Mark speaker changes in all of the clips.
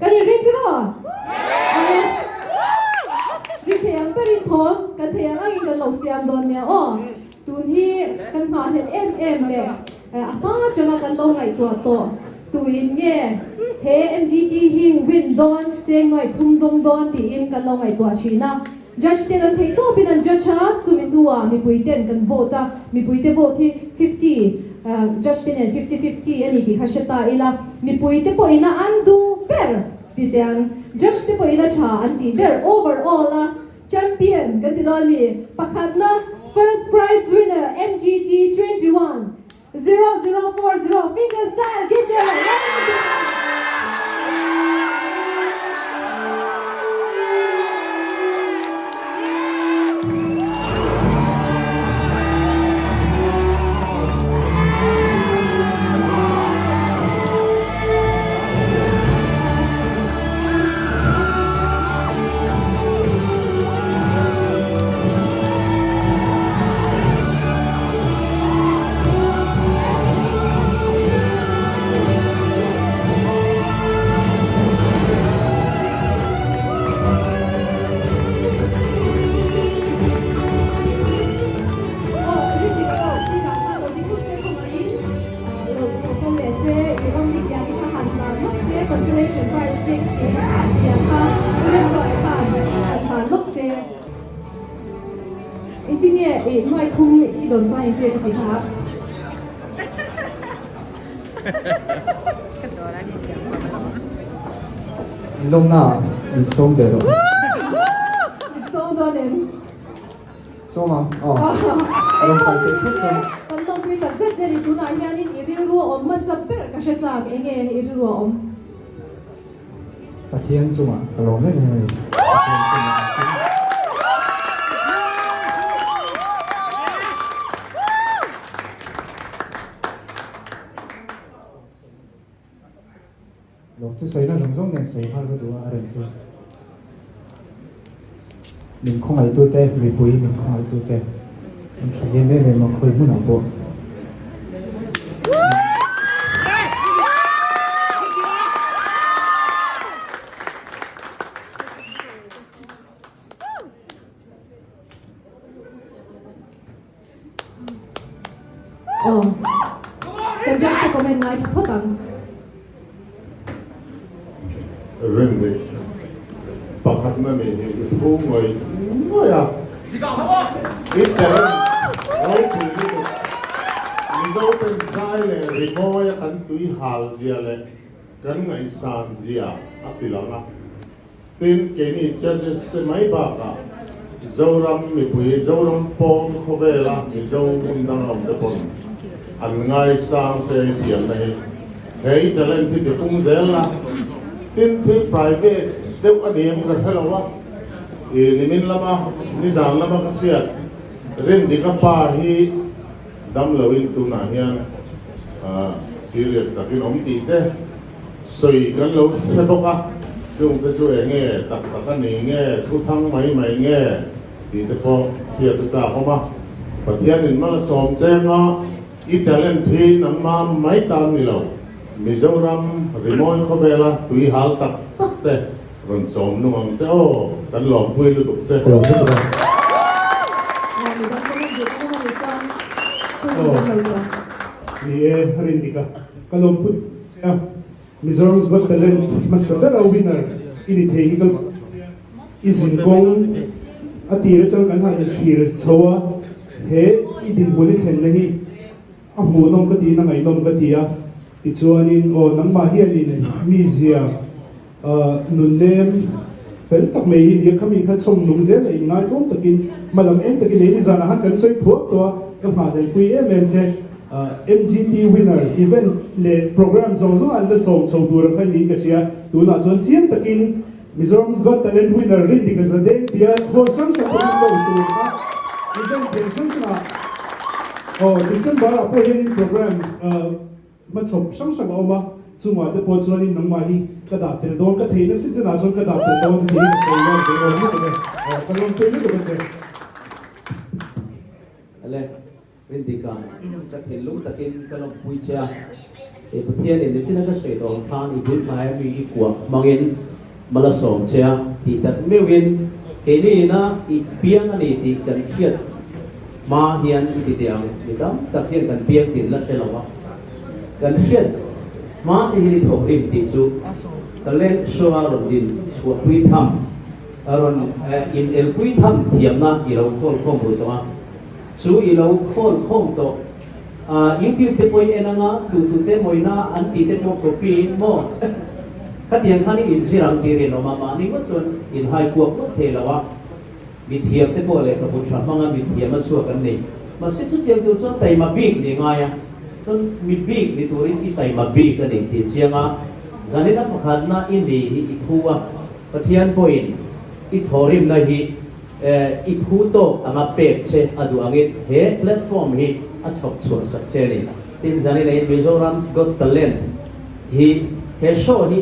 Speaker 1: Kan inring tiraw? Awle. Ring thei ang berin thawm kan thei ang angin kan lo siam dawn nia aw. Tun hi kan nghahhlelh em em leh a hma atanga kan lo ngaihtuah tawh tuin nge he MGT hi win dawn, cheng nuaih thum dawng dawn tiin kan lo ngaihtuah thin a. Judge te kan theih tawpin an judge a, chumi hnuah mipui ten kan vote a, mipui te vote hi 50, judge te nen 50, 50 a ni tih kha hre ta ila, mipui te pawhin a an duh ber ti teh ang, judge te pawhin a tha an tih ber overall a champion kan ti dawn mi pakhatna first prize winner MGT 21 0040 finger style guitar Lalmuthia. Engtin nge i nuai thum i dawn chuan engtin nge ka ti kha?
Speaker 2: Lawmna in sawm ve rawh.
Speaker 1: Sawm dawn em?
Speaker 2: Sawm ang, aw. Rawn kal theih phawt chuan.
Speaker 1: Kan lawmpui tak zet zet i tunah hianin i rilru a awm hmasa ber ka hre chak, enge i rilru a awm?
Speaker 2: Pathian chungah ka lawm em em a ni. Pathian chungah engkim. Lawmthu sawina zawng zawng nen sawi nghal ka duh a, a rem chu. Min khawngaihtute, mipui min khawngaihtute an tha hliam em em a, khawi hmunah pawh.
Speaker 1: Aw. Kan judge te comment ngai sa phawt ang.
Speaker 3: Rindik pakhatna nih hi i phu ngawih ngawih a. I talent ropui lutuk. Mizo ten zai leh rimawi a kan tui hal zia leh kan ngaihsan zia a ti lang a. Tin, keini judges te mai bakah Zoram mipui, Zoram pawn khawvela Mizo hmun dang awm te pawn an ngaisang che i thiamna hi. He i talent hi ti pung zel la. Tin, thil private deuh a ni em ka hre lo a, i nimin lama, nizan lama ka hriat Rindika pa hi dam loin tunah hian serious takin awm tih te, Sawi kan lo hre bawk a, chungte chu eng nge tak tak a ni nge, thu thang mai mai nge tih te pawh hriat a chak awm a. Pathianin mal a sawm cheng a, i talent hi nangma mai tan ni lo, Mizoram rimawi khawvela tui hal tak tak te rawn chawm nung ang che aw, kan lawmpui lutuk che.
Speaker 2: Ka lawm lutuk a.
Speaker 4: Ni e, Rindika, ka lawmpui. Sia, Mizoram's Got Talent hmasa ber a winner i ni thei hi ka i zin kawng a tir atang kan han inthlir chho a, he i dinhmun i thlenna hi a hmuhnawm ka tiin a ngaihnawm ka ti a, tichuanin aw nangmah hianin mizia nunnem fel tak mai hi nia khami kha chhawm nung zel a inngai tlawm takin hmalam eng takin ei nizanah han kan sawi thuak tawh a, ka nghahhlelhpui em em che. MGT winner event leh program zawng zawng an la sawm chho tur a kha niin ka hria. Tunah chuan chiang takin Mizoram's Got Talent winner Rindika Zadeng tia hall hrang hrang te kan ko tur kha event thei hrang hrangah aw December ah pawh hianin program hmachhawp hrang hrang a awm a, chungah te pawh chuanin nangmah hi ka dah tel dawn, ka theihna chin chinah chuan ka dah tel dawn che tiin ka sawi lawk ve awm lutuk e. Aw ka lawmpui lutuk a che.
Speaker 5: Ale. Rindika, ka thinlung takin ka lawmpui che a. I Pathianin nichina ka sawi tawh ang khan i bul hnaia mi i kuah hmangin mal a sawm che a, tih tak meuhin keini ina i piang a ni tih kan hriat hma hian i ti teh ang. Mi tam tak hian kan piang tih an la hre lo a, kan hriat hma che hian i thawk rim tih chu talent show a rawn din chhuahpui tham, a rawn in elpui tham thiamna i lo khawl khawm rui tawh a, chu i lo khawl khawm tawh. Youtube te pawh i en anga tu tu te mawina an tih te pawh copy in maw khatiang khan i inzir ang tih rinawm a, mahni ngawt chuan in hai kuak ngawt thei lo a, mithiam te pawh lehkhabu tha hmanga mithiam a chhuak an nei. Mahse chutiang tur chuan taima bik ni ngai a, chuan mi bik ni turin i taima bik a ni tih chiang a, zanina pakhatna i ni hi i phu a, Pathian pawhin i thawhrimna hi I phu tawk anga pek che a duh angin he platform hi a chhawp chhuah sak che a ni. Tin, zanin aiin Mizoram's Got Talent hi he show hi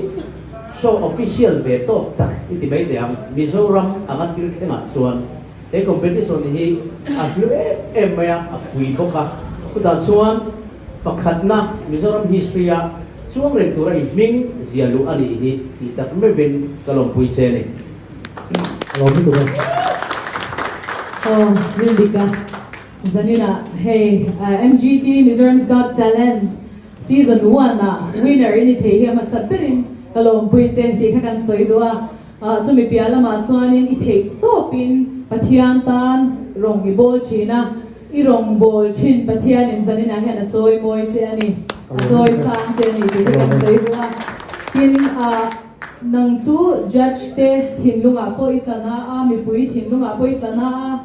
Speaker 5: show official ve tawk tak i ti mai teh ang. Mizoram anga thil thlengah chuan he competition hi a hlu em em mai a, a pui bawk a. Chutah chuan pakhatna Mizoram history a chuang reng tura i hming zia luh a nih hi tih tak meuhin ka lawmpui che a ni.
Speaker 1: Aw Rindika Zanina hei MGT Mizoram's Got Talent Season 1 ah winner i ni thei hi a hmasa berin ka lawmpui che tih kha kan sawi duh a, chumi piah lamah chuanin i theih tawpin Pathian tan rawng i bawl thin a, i rawng bawl thin Pathianin Zaninah hian a chawi mawi che a ni, a chawi sang che a ni tih kha kan sawi duh a, tin ah. Nang chu judge te thinlungah pawh i tla na a, mipui thinlungah pawh i tla na a.